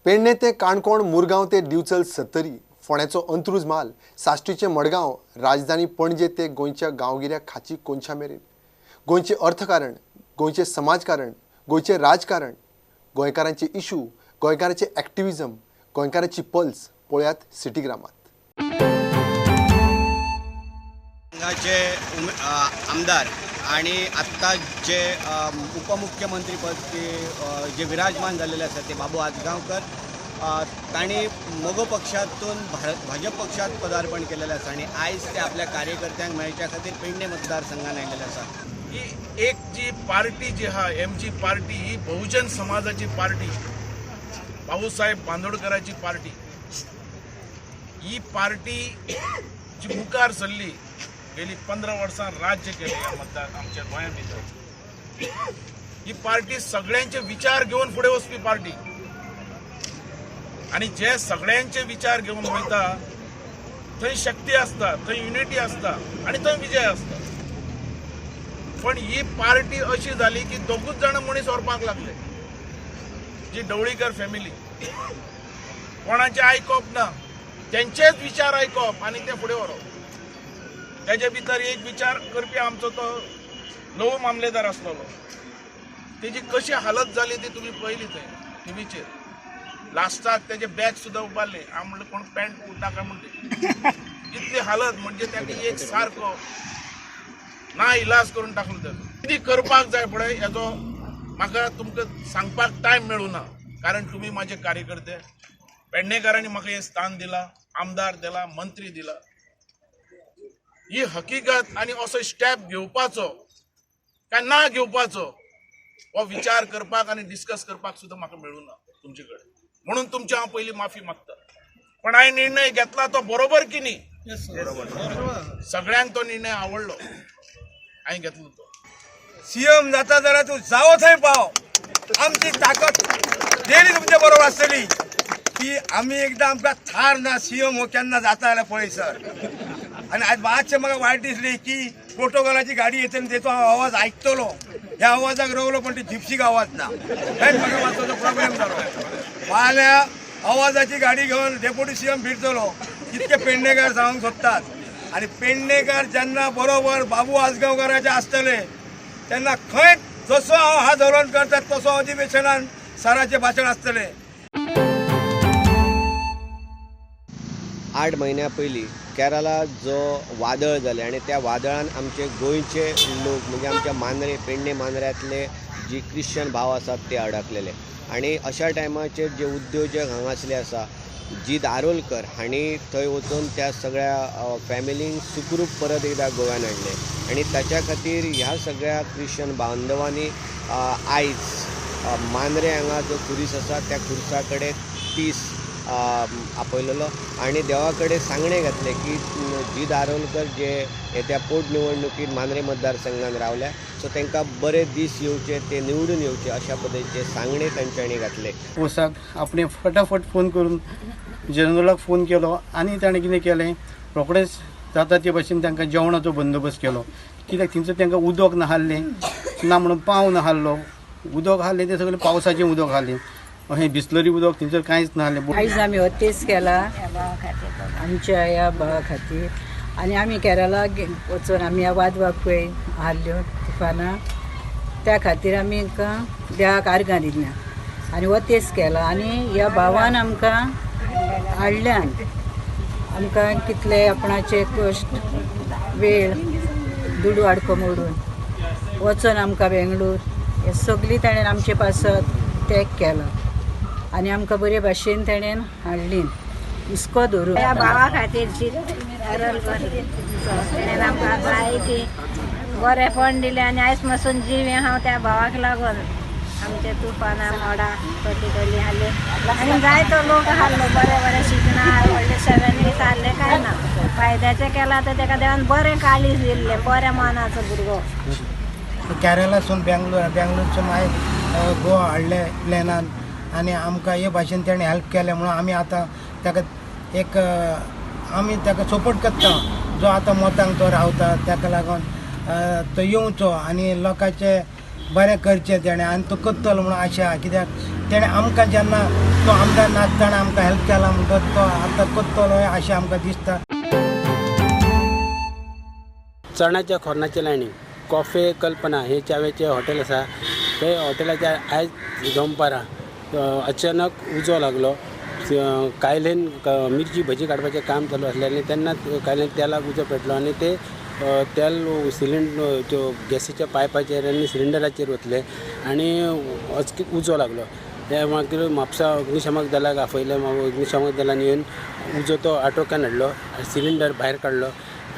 पेडणे ते काणकोण, मुरगांव ते दिवचल सत्तरी, फोंड्याचो अंत्रुज म्हाल, साश्टीचे मडगांव, राजधानी पणजे ते गोंयच्या गांवगिऱ्या खाची कोनशा मेरेन गोंयचें अर्थकारण, गोंयचें समाजकारण, गोंयचें राजकारण, गोंयकारांचे इशू, गोंयकारांचें एक्टिविजम, गोंयकारांची पल्स पळयात सिटीग्रामात. संघाचे आमदार आणि आत्ता जे उपमुख्यमंत्रीपद ते जे विराजमान झालेले आसा ते बाबू आजगांवकर तांणी मगो पक्षातून भाजप पक्षात पदार्पण केलेलें आसा आनी आयज ते आपल्या कार्यकर्त्यांक मेळच्या खातीर पेडणे मतदारसंघान आयिल्ले आसा. ही एक जी पार्टी जी आहा एमजी पार्टी ही बहुजन समाजाची पार्टी, भाऊसाहेब बांदोडकराची पार्टी. ही पार्टी जी मुखार सरली गेली 15 वर्सां राज्य केले ह्या मतदार आमच्या गोंया भितर. ही पार्टी सगळ्यांचे विचार घेवन फुडें वचपी पार्टी आनी जे सगळ्यांचे विचार घेवन वयता थंय शक्ती आसता, थंय युनिटी आसता आनी थंय विजय आसता. पण ही पार्टी अशी जाली की दोगूच जाण मनीस व्हरपाक लागले. जी ढवळीकर फॅमिली, कोणाचें आयकप ना, तेंचेच विचार आयकप आनी ते फुडें व्हरप. तेजे भितर एक विचार करपी आमचो तो नवो मामलेदार आसलेलो, तेजी कशी हालत जाली ती तुमी पळयली थंय टिवीचेर. लास्टाक तेजे बॅग सुद्दां उबारले, हांव म्हणलें कोण पॅन्ट उरता काय म्हणटे, इतली हालत म्हणजे ताका एक सारको ना इलाज करून टाकलो तेजो. कितें करपाक जाय पळय हेजो म्हाका तुमकां सांगपाक टायम मेळूं ना, कारण तुमी म्हाजे कार्यकर्ते. पेडणेकारांनी म्हाका हें स्थान दिलां, आमदार दिला, मंत्री दिला. ही हकीकत आनी असो स्टेप घेवपाचो काय ना घेवपाचो हो विचार करपाक आनी डिस्कस करपाक सुद्दां म्हाका मेळूं ना तुमचे कडेन, म्हणून तुमची हांव पयलीं माफी मागता. पण हांवें निर्णय घेतला तो बरोबर की न्ही, सगळ्यांक तो निर्णय आवडलो, हांवें घेतलो तो. सीएम जाता जाल्यार तूं जावो थंय पाव, आमची ताकद डेली तुमच्या बरोबर आसतली. की आमी एकदां आमकां थार ना सीएम हो केन्ना जाता जाल्यार पळय सर. आनी आज मातशें म्हाका वायट दिसली की प्रोटोकॉलाची गाडी येतली आनी तेचो हांव आवाज आयकतलो, ह्या आवाजाक रवलो पण ती जिप्सीक आवाज ना, हेच म्हाका मातसो प्रॉब्लेम जालो. फाल्यां आवाजाची गाडी घेवन डेप्युटी सीएम फिरतलो इतके पेडणेकार सांगूंक सोदतात. आनी पेडणेकार जेन्ना बरोबर बाबू आजगांवकाराचे आसतले तेन्ना खंय जसो हांव हात धरून करतात तसो अधिवेशनान सराचें भाशण आसतलें. 8 म्हयन्या पयलीं केरला जो वादळ जालें आनी त्या वादळान आमचे गोंयचे लोक म्हणजे आमच्या मांद्रे पेडणे मांद्र्यांतले जी क्रिश्चन भाव आसात ते अडकलेले आनी अशा टायमाचेर जे उद्योजक हांगासले आसा जी दारोलकर हांणी थंय वचून त्या सगळ्या फॅमिलींक सुखरूप परत एकदां गोव्यान हाडले आनी ताच्या खातीर ह्या सगळ्या क्रिश्चन बांधवांनी आयज मांद्रे हांगा जो खुरीस आसा त्या खुर्सा कडेन 30 आपयलेलो आनी देवा कडेन सांगणें घातलें की जी दारोलकर जे येत्या पोटनिवडणुकीत मांद्रे मतदारसंघान रावल्या सो तांकां बरे दीस येवचे, ते निवडून येवचे अशा पद्दतीचे सांगणें तांच्यांनी घातलें. पोसाक आपणे फटाफट फोन करून जनरलाक फोन केलो आनी ताणें कितें केलें, रोखडेंच जाता ते भाशेन तांकां जेवणाचो बंदोबस्त केलो. कित्याक थंयसर तांकां उदक नासलें ना म्हणून पाव नासलो, उदक आहलें तें सगळें पावसाचें उदक आहलें, अशें बिसलरी उदक थंयसर कांयच नासलें. आयज आमी हो तेज केला आमच्या ह्या भावा खातीर आनी आमी केरळाक वचून आमी ह्या वादवाक पळय आहल्यो तुफानां, त्या खातीर आमी देवाक आर्गां दिल्या आनी हो तेज केला. आनी ह्या भावान आमकां हाडल्यान आमकां कितले आपणाचे कश्ट वेळ दुडू आडको मोडून वचून आमकां बेंगलोर हे सगळीं ताणें आमचे पासत त्याग केला आनी आमकां बरे भाशेन ताणें हाडली हुस्को धरून. ह्या भावा खातीर ताणें आमकां जायती बरेपण दिलें आनी आयज पासून जीव हांव त्या भावाक लागून. आमचे तुफानां मोडां कसली कसली आहली आनी जायतो लोक आहलो, बरे बरे शिकणार व्हडले सेवेन आहले काय ना फायद्याचें केलां तर ताका देवान बरें काळीज दिल्लें, बऱ्या मनाचो भुरगो. केरळासून बेंगलोर, बेंगलोरसून मागीर गोवा हाडले प्लेनान आनी आमकां हे भाशेन तेणें हेल्प केलें म्हणून आमी आतां ताका एक आमी ताका सपोर्ट करता. जो आतां मतांक तो रावता ताका लागून तो येवचो आनी लोकांचे बरें करचें तेणें आनी तो करतलो म्हणून आशा आहा. कित्याक तेणें आमकां जेन्ना तो आमदार नासतना आमकां हेल्प केला म्हणटकच तो आतां करतलो अशें आमकां दिसता. चणाच्या खोर्नाचे लायनी कॉफे कल्पना हे च्यावेचें हॉटेल आसा. ते हॉटेलाच्या आयज दनपारां अचानक उजो लागलो. कायलेन मिरची भजी काडपाचें काम चालू आसलें आनी तेन्ना कायलेन तेलाक उजो पेटलो आनी ते तेल सिलिंडर गॅसीच्या पायपाचेर आनी सिलिंडराचेर वतलें आनी अचकीत उजो लागलो. ते मागीर म्हापसा अग्निशामक दलाक आपयलें. अग्निशामक दलान येवन उजो तो आटोक्यान हाडलो, सिलिंडर भायर काडलो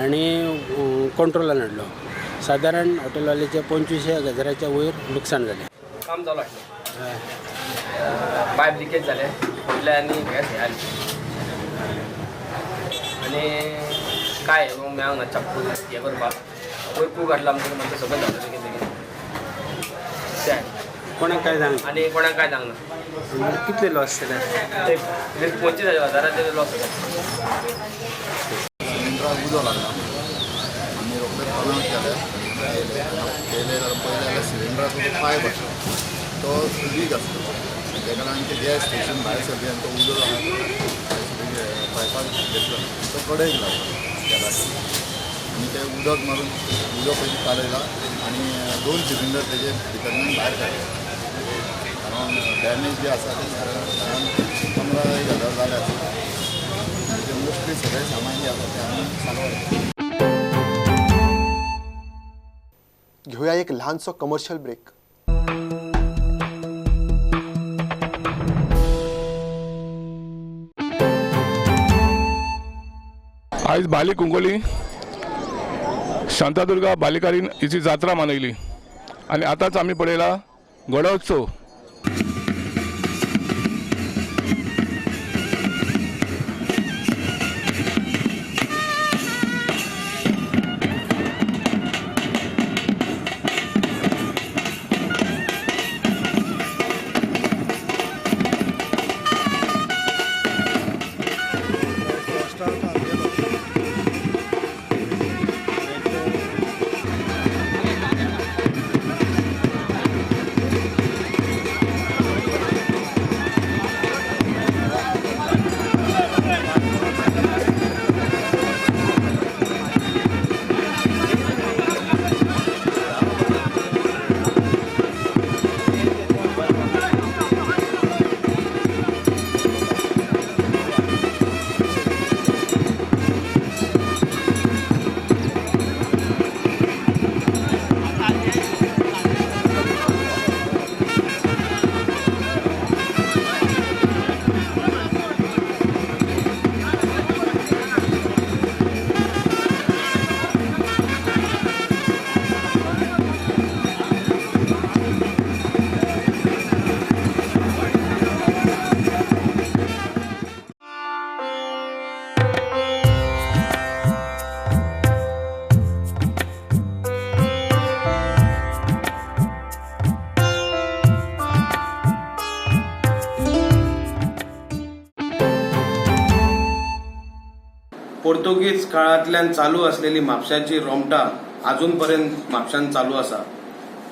आनी कंट्रोलान हाडलो. सादारण हॉटेलवाल्याचें 25,000 वयर लुकसाण जालें. काम चालू आसलें, पायप लिकेज जालें फुडलें आनी गॅस हे आली आनी काय मेळोंक ना चप्पू हें करपाक वयर कूक घातला आमकां मातशें सगळें जाता बेगीन बेगीन तें कोणाक काय सांगना आनी कोणाक काय सांगना. कितले लॉस जाले? ते 25,000 लॉस जाता. सिलिंडराक उजो लागला, आमी रोखडेच कॉल आवट केले, येयले येयले जाल्यार पळयलें जाल्यार सिलिंडराचो जो पायप आसा तो लीक आसलो. तेका लागून ते गॅस स्टेशन भायर सरली आनी तो उजो जाला पायपाक घेतलो तो कडेक लागलो गॅसाक आनी ते उदक मारून उजो पयलीं कालयला आनी 2 सिलिंडर तेजे भितरल्यान भायर काडले. अरावंड डॅमेज जे आसा ते सादारण 15,000 जाले आसा. ते मोस्टली सगळें सामान जें आसा तें आमी साल्वार केलें. घेवया एक ल्हानसो कमर्शियल ब्रेक. आयज बाली कुंकोली शांतादुर्गा बालिकारीन हिची जात्रा मनयली आनी आतांच आमी पळयला गडोत्सव. पोर्तुगीज काळांतल्यान चालू आसलेली म्हापशाची रोमटां अजून पर्यंत म्हापशान चालू आसा.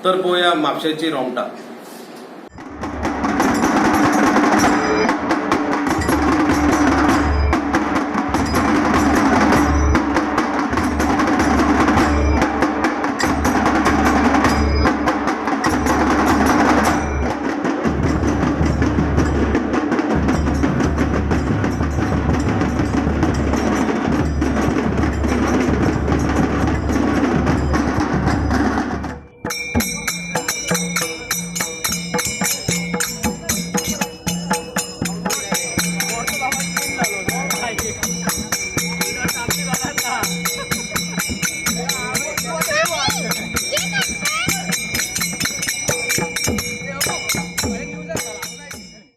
तर पळोवया म्हापशेची रोमटां.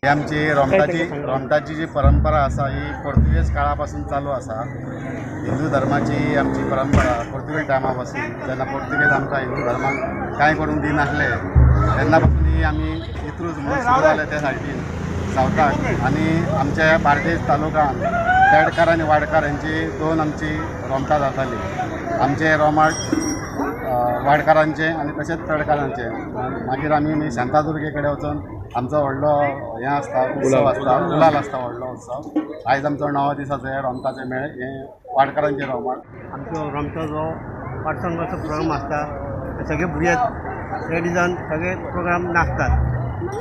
ही आमची रोमटाची जी परंपरा आसा ही पोर्तुगेज काळा पासून चालू आसा. हिंदू धर्माची आमची परंपरा पोर्तुगेज टायमा पासून, जेन्ना पोर्तुगेज आमकां हिंदू धर्माक कांय करूंक दिनासले तेन्ना पासून ही आमी इंत्रूज म्हणून सुरू जाले त्या सायडीन सावथाक. आनी आमच्या बार्देज तालुकान पेडकार आनी वाडकार हांची दोन आमची रोमटां जाताली. आमचे रोमाट वाडकारांचें आनी तशेंच पेडकारांचें. मागीर आमी शांतादुर्गे कडेन वचून आमचो व्हडलो हें आसता, उत्सव आसता, गुलाल आसता, व्हडलो उत्सव. आयज आमचो 9 दिसाचो हे रोमटाचें मेळ, हें वाडकारांचें रोमट. आमचो रोमटो जो वर्सान वर्स प्रोग्राम आसता, सगळे भुरगे रेडी जावन सगळे प्रोग्राम नाचतात.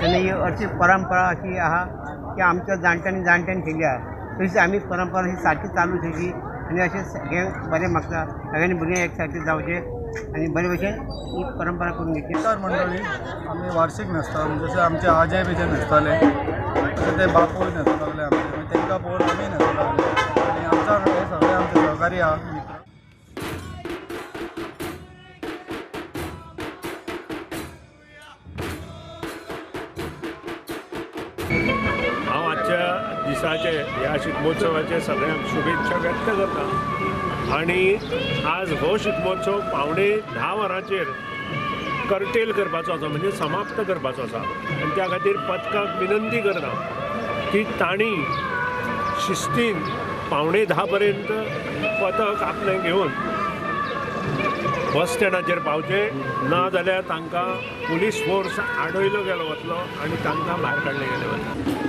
तेन्ना ही अशी परंपरा अशी आहा की आमच्या जाणट्यांनी जाणट्यांनी केली आहा, तशीच आमी परंपरा ही सारकी चालू ठेवली आनी अशें हें बरें मागता सगळ्यांनी भुरगीं एक सारकी जावचें आनी बरे भशेन ही परंपरा करून घेवची. नमस्कार मंडळी, आमी वार्षिक न्हेसता, जशे आमचे आजे बिजे न्हेसताले तशे ते बापूय न्हेसूं लागले आमचे, मागीर तांकां पळोवन आमी न्हेसूं लागले आनी आमच्या हे सगळे आमचे सहकारी आहा मित्र. हांव आजच्या दिसाचे ह्या शिगमोत्सवाचे सगळ्यांक शुभेच्छा व्यक्त करता आनी आज हो शिगमोत्सव 9:45 वरांचेर कर्टेल करपाचो आसा, म्हणजे समाप्त करपाचो आसा. आनी त्या खातीर पथकाक विनंती करता की तांणी शिस्तीन 9:45 पर्यंत पथक आपलें घेवन बस स्टँडाचेर पावचें, ना जाल्यार तांकां पुलीस फोर्स आडयलो गेलो वतलो आनी तांकां भायर काडले गेले वतले.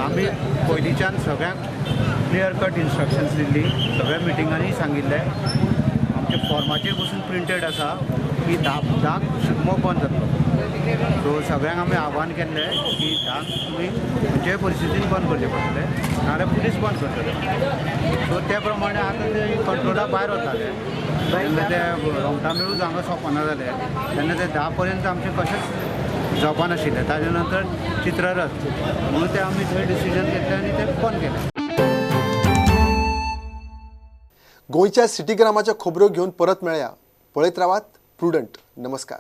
आमी पयलींच्यान सगळ्यांक क्लियर कट इन्स्ट्रक्शन्स दिल्ली, सगळ्या मिटिंगांनी सांगिल्लें. आमच्या फॉर्माचेर बसून प्रिंटेड आसा की 10 शिगमो बंद जातलो. सो सगळ्यांक आमी आव्हान केल्लें की 10 तुमी खंयच्याय परिस्थितीन बंद करचें पडटलें, नाजाल्यार पुलीस बंद करतले. सो त्या प्रमाणे आतां ते कंट्रोला भायर वताले तेन्ना ते रोमटा मेळूच हांगा सोंपना जालें, तेन्ना ते 10 पर्यंत आमचें कशेंच जावपा नाशिल्लें. ताजे नंतर चित्ररथ म्हणून ते आमी थंय डिसिजन घेतलें आनी ते बंद केलें. गोंयच्या सिटीग्रामाच्या खबरो घेवन परत मेळया. पळयत रावात प्रुडंट. नमस्कार.